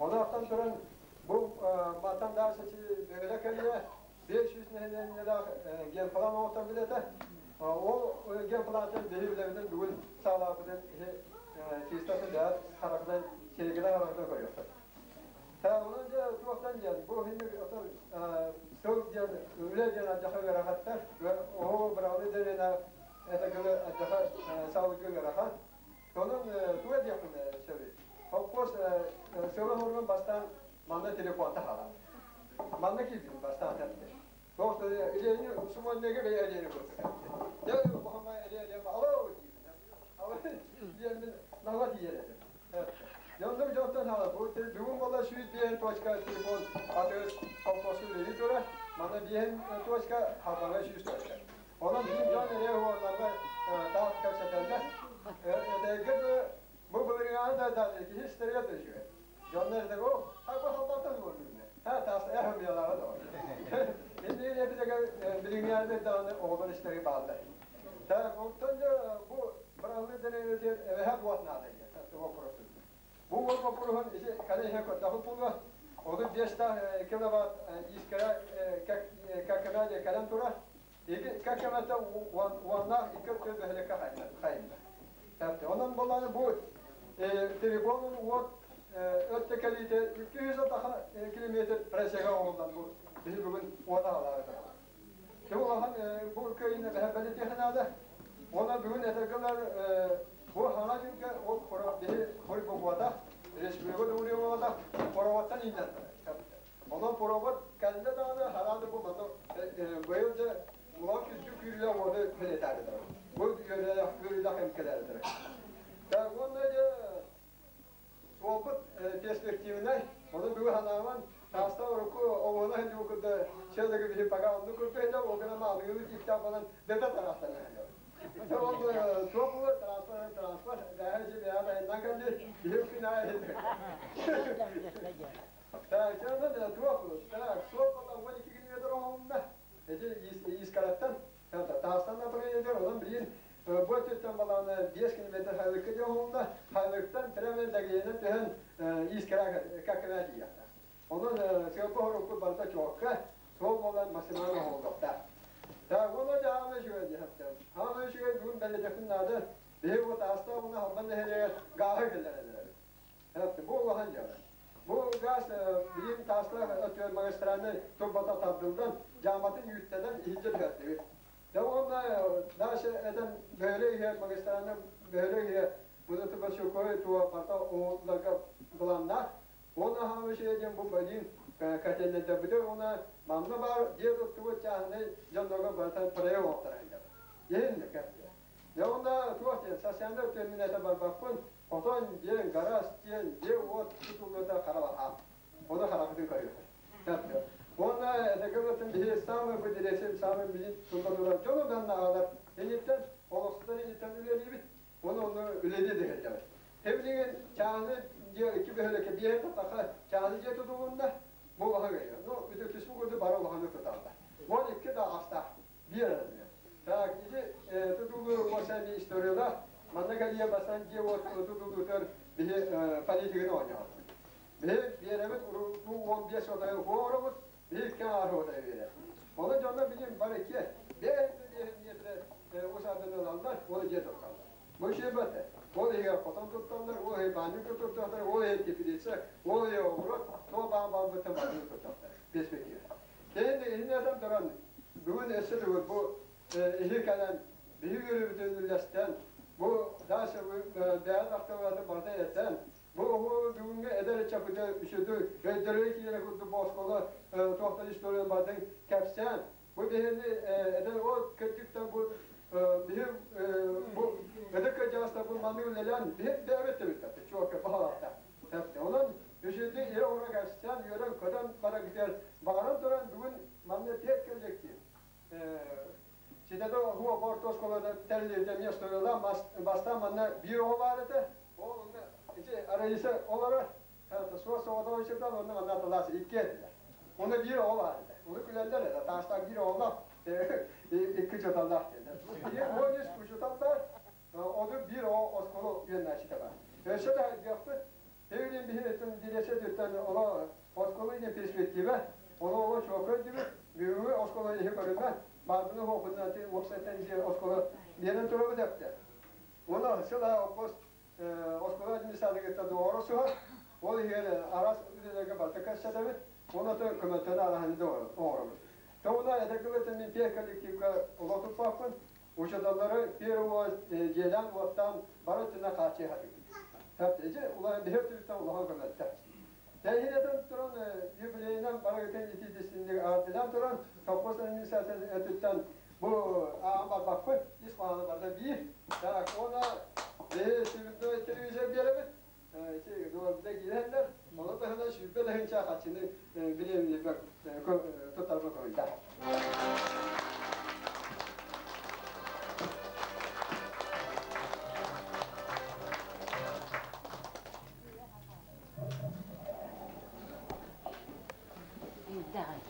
Онон туран бу мантан дальше бөһүөлэк кэлиэ 500 нэһилиэнньэлээх генплан оҥостон билэтэ. Ол генплантан биһи үлэбитин бүгүн саҕалаабытын чистатын бэйэт харахынан сиригинэн харахынан көрүөххүт. Онон дьэ туохтан диэн бу хинник отон сыл диэн үлэ диэн алдьархай ыарахаттар оһо быраҕылы дэриэнэ этэ алдьархай саалыгы ыарахан. Онон туга диэхпин сөбүй? Холкуос сылын уругун бастаан манна телефонта хаалар. Манна киирдим бастаан тәпте. Тоқ илени сумоннеге бэйэ илени курдук. Дьэ бухама илени алло деймин. Алло диэммин нала тиийэр этим. Дьоннук дьонтон хаалар. Бу бүгүн буолла сүүс биэһин точка телефон атыыс холкуоска үлэлии турар. Манна биэһин точка, Халбаҥа 100 точка. Онон биир дьон эрэ уолларга таах кэпсэтэллэр. Этэргэ бу былырыҥааны да да киһи истэргэ да үчүгэй. Дьоннор этэр, о, бу халбантан уордум. Ха, таас эһэм ялаҕа да. Инни эбитеге билиҥҥээни даҕаны оҕолор истэри бааллар. Так, онтон бу быраллы дэнэйэтер эбэһэ буот наада диэн вопрос. Бу уол боппуруһун ити кэлэ иһэ көрдөхүт буолуо. 35 киловатт искра как кэлэн турар. Ики как уоннаах икки өттө бөһүлэккэ хайында. Онон болланы бу телефонун уот өттө кэлиите 200 километр просека оҥоллон бу биһи бүгүн уота алаары. Ким улахан бу кыйыны бэһэ бэлитиэхэ наада. Она бүгүн этэргэлэр бу хаҥа дьылга ол биһи хори буолбатах, республика да буолбатах, проводтан ииннэн. Онон провод кэллэ даҕаны харааны бу маны быйыл дьэ улахан күздүк күүрүлэ уону билетаары. Бу үөрүүлээх эмкэлээри. Так, уонна дьэ суолбут перспективнай, оны бүгүн ханааман тааста урукку оҕуна хэнди курда челлеги биһи пока онну курду хэнди огына маалыгы типтää болан дэдэ тараастан хэнди. Ол туох була транспорт транспорт дэһэ си бэйэ тайынан кэлли биһи күн аайы. Так, чанан туох так суол бола 12 километр оҥонна. Эти искараттан таастан например, онон билин бу өттүттэн балааны 5 километр хайлыкка дьоһунна, хайлыктан прямо дагиена түһэн искара какына тиийэхтэ. Онон сыалба хорукку барыта чуокка, суол болан максимально оҥоллохта. Так, оны жаама үчүгэй диэхтэн. Хаама үчүгэй бүгүн бэлэтехин наада. Биһи бу тааста уна халбан нэһилиэгэр гааһы кэллэрэлэр. Бу улахан дьыала. Бу газ билим тааста өтөр магистральный турбата тардылдан, жааматын үүттэнэн иһинче түһэрдибит. Да онна дальше этен бөһөлө иһэ магистральный бөһөлө иһэ буну туба сюкой туа барта оҥотларга быланнаах. Оны хаама үчүгэй бу балин котельнайдарбытыр она манна бар дьиэ туттубут чааһынай дьоннорго барыта проект оҥоттаран иһин кэпте. Я онна туох диэн социальный өттүн этэ барбаппын, хотон диэн, гараж диэн, дьиэ уот тутуллута харабаха. Оны харахытын көрүөх. Онна этэгебетин биһи самый бу дирекция самый билин тутта турар дьону данна агалар. Эниттен олохсутан эниттен үлелибит. Оны оны үледи дехеллер. Тебилеген чааны дьиэ икки бөһөлөкө биэһэ татаха чааны дьиэ тутулунна бу улахан гайы. Ну, үтө түспү курду бары улаханы туталда. Ол икки да астаах биэр. Так, ити тутулуу осами историяда манна кэлиэ бастан дьиэ уот тутулуутар биһи политиканы оонньоон. Биһи биэрэбит бу 15 отайы хуоробут, биһи икки аар отайы биэрэ. Оны дьонно билим бар икки бэйэ биэһин усаадын ылаллар, оны дьиэ тутталлар. Бу şey бәтте. Ол иһигэр хотон тутталлар, ол иһи баанньык тутталлар, ол иһи теплица, ол иһи оҕуруот, то баан баан быттан баанньык тутталлар. Перспектива. Кейин иһиннэтэн туран бүгүн өссө бүгүн бу иһи кэлэн биһи үөрүбүтүн үллэстэн бу дальше бэйэн ахтылыгатын барыта этэн бу бүгүҥҥү эдэр ыччапыты үчүдү өйдөрү киирэ курдук бу оскуола туохтан история бардын кэпсээн бу биһини эдэр ол кырдьыктан бу биһи бу эдэр кырдьаҕастар бу маннык үлэлээн биһи бэйэбит тэбиттэр чуокка баһалаахта. Онон үчүдү иһэ ора кэпсээн үөрэн көтөн барагытыгар баҕаран туран бүгүн манна пет коллектив Ситede хуа порто школада терлите место бастан манна биир оҕо баар этэ. Ол онно ити Раиса олоро суос соҕотоҕо чыптан онно манна талаас икки этилэр. Онно биир оҕо баар этэ. Оны күлэллэр этэ. Таастаах биир оҕолоох икки учууталлаах диэн. Он үс учуутал бар. Ону биир оҕо оскуола үөннээччитэ бар. Өссө да хайдыахпыт. Тегин биһи диресе ола оскола ине перспектива, ола ола чуокой диби, бүгүнгү оскола ихи көрүнмә, барбыны хопунна ти вебсайттан же оскола берен турабы депте. Она сыла опос оскола администрацияга doğru суha, ол ихе арас үлелерге бартака шадабит, оны то көмөтөн араханы doğru. Тоғына эдекілетін мен пер коллективка олотуп бақпын, учадалары первого желен оттан бары түнә қачы хатып. Хәп, улар бихер түптен улахан көмөттә. Тәһинетен туран юбилейинен бара өтен итидисинде артынан туран топпос администрациясы өтүттен бу аан бақпын, ис мағаны барда бир. Так, она телевизор беребит. Ити дуарда киренлер, оны да хана шүбе дәһенчә хачыны билем бак тотарба койда.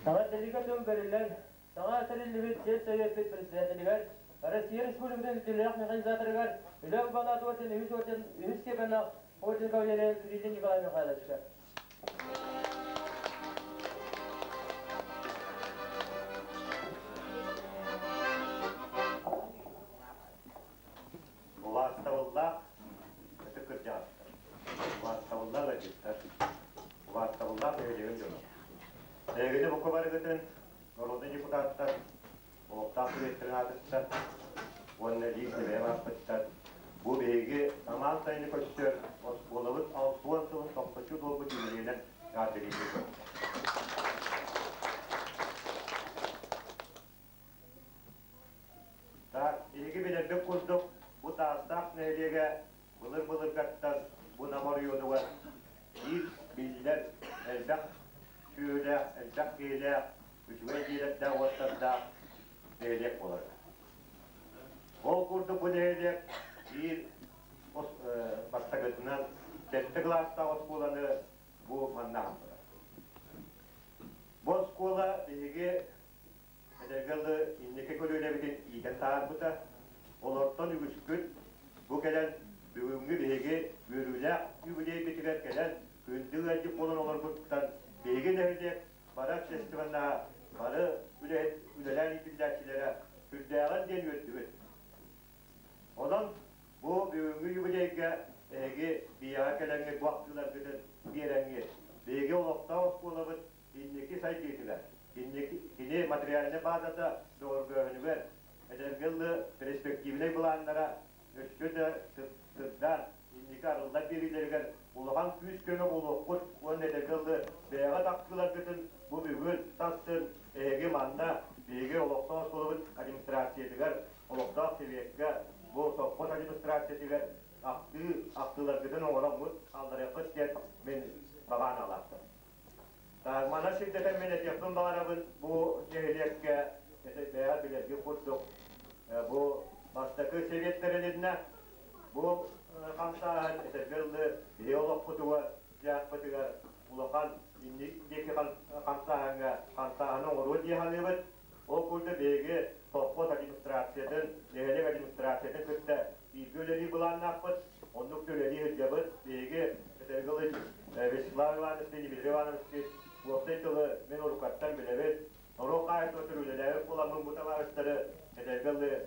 Саҥа делегацион бериллен, саҥа тэриллибит сел совет председателигер, Россия Республикатын үтүлээх механизаторыгар, үлэ балаат орден үһүс орден үһүс степеннах орден кавалеры Кириллин Николай Михайловичка. Улаастабыллаах ытык кырдьаҕастар, улаастабыллаах ыалдьыттар, улаастабыллаах нэһилиэгин дьоно. Эһигини бука барыгытын народный депутаттар, олохтоох үлэһиттэрин аатыттан уонна лиис бэйэм ааппыттан бу биһиги самаан сайыны көрсөр оскуолабыт 60 сылын тохточчу туолбут юбилейинэн эҕэрдэлиибит. Так, биһиги билэрбит курдук, бу Таастаах нэһилиэгэ былыр-былыргаттан бу Нам оройуонугар биир биллэр элбэх сүөһүлээх, элбэх киһилээх, үчүгэй дьиэлэрдээх уоттардаах нэһилиэк буолар. Ол курдук бу нэһилиэк биир бастакытынан сэттэ кылаастаах оскуоланы бу манна аһаммыта. Бу оскуола биһиги эдэргэ дылы инники көлүөнэбитин иитэн таһаарбыта. Олортон үгүскүт бу кэлэн бүгүҥҥү биһиги үөрүүлээх юбилейбитигэр кэлэн күндү ыалдьыт буолан олорбуттан биһиги нэһилиэк бары общественноһа, бары үлэһит үлэлээн иитиллээччилэрэ сүрдээҕин диэн үөрдүбүт. Онон бу бүгүҥҥү юбилейга эһиги биһиэхэ кэлэҥҥит бу ахтыыларгытын биэрэҥҥит, биһиги олохтоох оскуолабыт инники сайдыытыгар, инники кини материальнай базата бөҕөргөөһүнүгэр, эдэргэ дылы перспективнай былааннара өссө да сырдаан, инники арыллар биэриилэригэр улахан күүс-көмө буолуоххут уонна эдэргэ дылы бэйэҕит ахтыыларгытын бу бүгүн, сарсын эһиги манна биһиги олохтоох оскуолабыт администрациятыгар, олохтоох сэбиэккэ, бу совхоз администрациятыгар ахтыы ахтыыларгытын оҥороммут хаалларыаххыт диэн мин баҕа санаалаахпын. Манан сирдэтэн мин этиэхпин баҕарабын, бу нэһилиэккэ бэйэҕит билэргит курдук бу бастакы сэбиэттэрилиннэ, бу хамсааһын этэргэ дылы биһи олохпутугар, дьаахпытыгар улахан инник диэки хамсааһыҥҥа хамсааһыны оҥоруо дии саныыбыт. Ол курдук биһиги совхоз администрациятын, нэһилиэк администрациятын кытта бииргэ үлэлиир былааннаахпыт, оннук да үлэлии сылдьабыт. Биһиги этэргэ дылы Вячеслав Иванович, Дмитрий Иванович уопсай тылы мин уруккаттан билэбит. Норуот хаһаайыстыбатыгар үлэлээбит буоламмын бу табаарыстары этэргэ дылы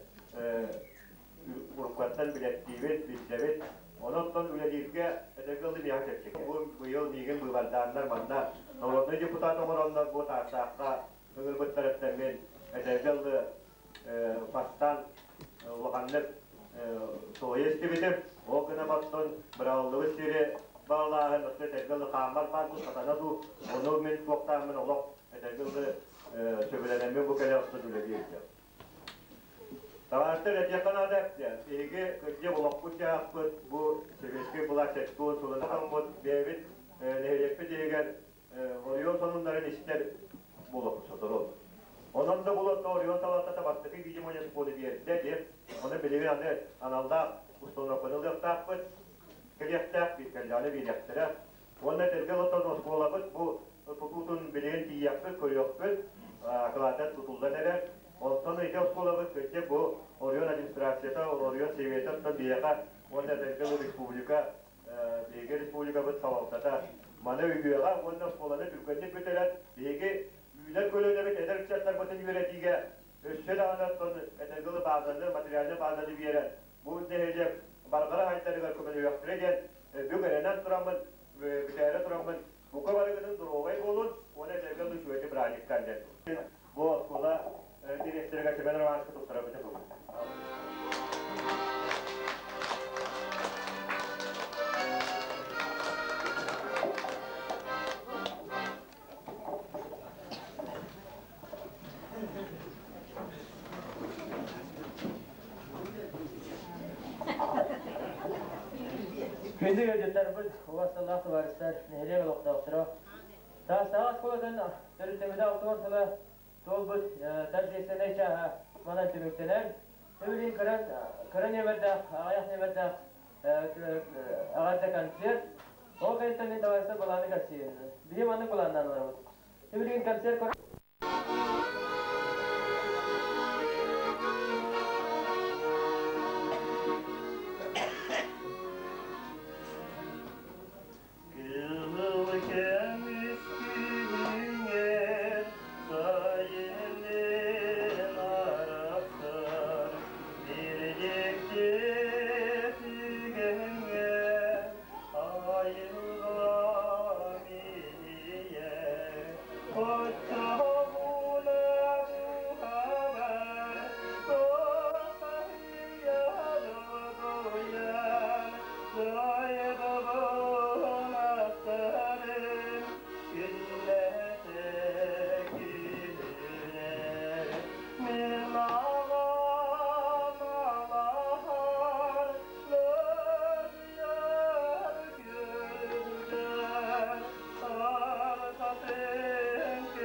уруккаттан билэттиибит, билсэбит. Онон үлэлииргэ этэргэ дылы миэхэ чэпчэки. Бу быйыл миигин быыбардааннар манна народнай депутат оҥороннор бу Таастаахха ыҥырбыттарыттан мин этэргэ дылы бастаан улаханнык соһуйа истибитим. Ол гына баттон быраҕыллыбыт сири баалааһын, оттон этэргэ дылы хааммар баар дуу, сатана дуу, ону мин туохтааммын олох этэргэ дылы сөбүлэнэммин бу кэлэ охсон үлэлии сылдьабын. Табаарыстар, этиэххэ наада, биһиги кырдьык олохпут-дьаһахпыт бу сэбиэскэй былаас 70 сылын аһаммыт бэйэбит нэһилиэкпит иһигэр оройуон сонуннарын истэр буолуохпут сотору. Онон да булан оройуон салалтата бастакы видимое школы биэрдэ диэн, ону билигин аны аналлаах установканы ылыахтаахпыт, кэлиэхтээх, кэллэҕинэ биэриэхтэрэ. Уонна этэргэ олорон оскуолабыт бу тутуутун билигин тиийиэхпит, көрүөхпүт, акылаата тутуллан эрэр. Онтон ити оскуолабыт кырдьык бу оройуон администрацията, оройуон сэбиэтэ оттон биһиэхэ уонна этэргэ республика биһиги республикабыт салалтата маны өйүөҕэ уонна оскуоланы түргэнник бүтэрэн биһиги үүнэр көлүөнэбит эдэр ыччаттарбытын үөрэтиигэ өссө даҕаны оттон этэргэ дылы баазаны, материальнай баазаны биэрэн бу нэһилиэк барҕара хайдарыгар көмөлөһүөхтэрэ диэн бүк эрэнэн тураммын, бүтээрэ тураммын, бука барыгытын доруобай буолун уонна этэргэ дылы үчүгэйдик бырааһынньыктаан диэн. Бу оскуола дириэктэригэр Семен Романовичка туттарабытын бүгүн. Күндү ыалдьыттарбыт, убасталаах табаарыстар, нэһилиэк олохтоохторо, Таастаах оскуолатын төрүттэммитэ 60 сыла туолбут торжественнай чааһа манан түмүктэнэр. Билигин кыра, кыра нүөмэрдээх, аҕыйах нүөмэрдээх эҕэрдэ концерт. Ол кэнниттэн мин табаарыстар былааны кэпсиибин. Биһи маннык былааннаан олоробут. Билигин концерт Кыһыл көмүс күһүҥҥэ сайынын арахсар, бир дьикти түгэҥҥэ айылҕа минийэр. Оччоҕуна дууһабар туоххаһыйа долгуйан, дойдубун ахтарым күннэтэ күлүрэр. Мин аҕам алаһар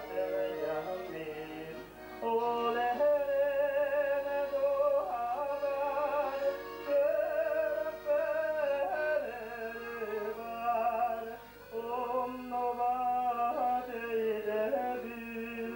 лыгыйар күлгэр, арҕатын күлүгүн көрүнэн эрэбин.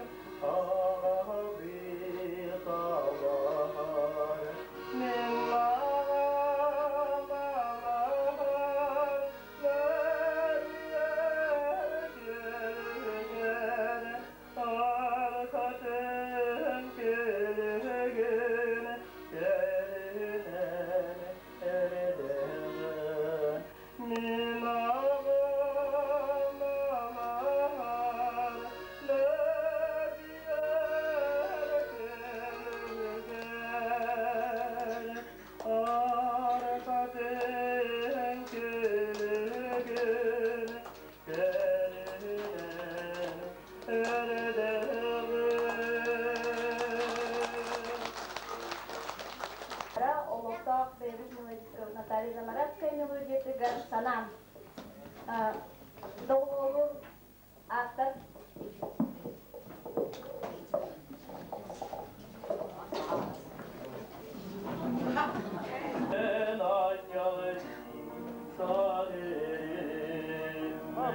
Олохтоох бэйэбит мелодистка Наталья Замаратская мелодиятыгар «Санаам» доҕуһуолу автор.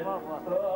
Во, во.